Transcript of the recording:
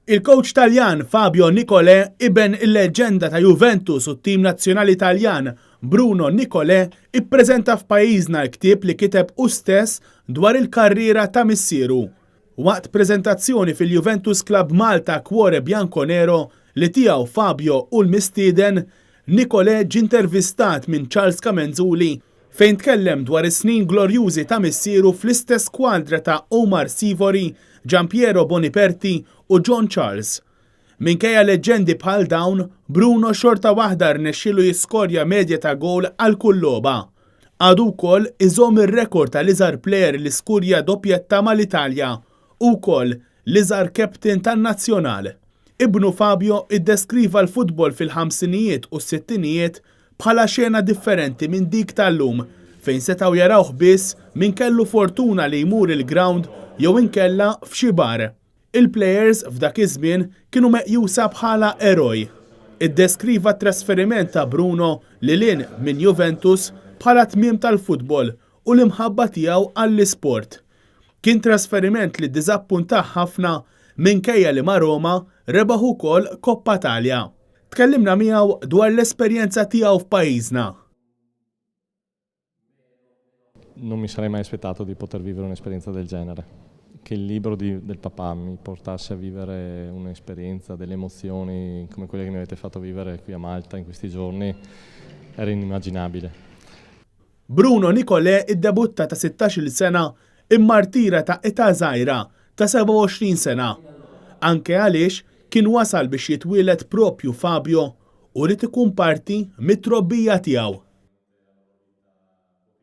Il-kowċ Taljan Fabio Nicolè, iben il-leġġenda ta' Juventus u t-tim nazzjonali Taljan Bruno Nicolè, ippreżenta f'pajjiżna l-ktieb li kiteb hu stess dwar il-karriera ta' missieru. Waqt preżentazzjoni fil-Juventus Club Malta Cuore Bianconero li tiegħu Fabio hu l-mistieden, Nicolè ġie intervistat minn Charles Camenzuli fejn tkellem dwar is-snin glorjużi ta' missieru fl-istess skwadra ta' Omar Sivori, Giampiero Boniperti u John Charles. Minkejja leġġendi bħal dawn, Bruno xorta waħda rnexxielu jiskorja medja ta' gowl għal kull logħba. Għadu wkoll iżomm ir-rekord tal-iżgħar plejer li skurja doppjetta mal-Italja u wkoll l-iżgħar captain tan-nazzjonal. Ibnu Fabio iddeskriva l-futbol fil-ħamsinijiet u s-sittinijiet bħala xena differenti minn dik tal-lum fejn setgħu jarawh biss min kellu fortuna li jmur il-grawnd jew inkella f'xi bar. Il-plejers f'dak iż-żmien kienu meqjusa bħala eroj. Iddeskriva t-trasferiment ta' Bruno lil hinn minn Juventus bħala t-tmiem tal-futbol u l-imħabba tiegħu għall-isport. Kien trasferiment li ddiżappuntah ħafna minkejja li ma' Roma rebaħ ukoll Coppa Italia. Tkellimna miegħu dwar l-esperjenza tiegħu f'pajjiżna. Non mi sarei mai aspettato di poter vivere un'esperienza del genere. Che il libro di, del papà mi portasse a vivere un'esperienza, delle emozioni come quelle che mi avete fatto vivere qui a Malta in questi giorni era inimmaginabile. Bruno Nicolè iddebutta ta' 16-il sena imma rtira ta' età żgħira ta' 27 sena. Anke għaliex kien wasal biex jitwieled propju Fabio u ried ikun parti mit-trobbija tiegħu.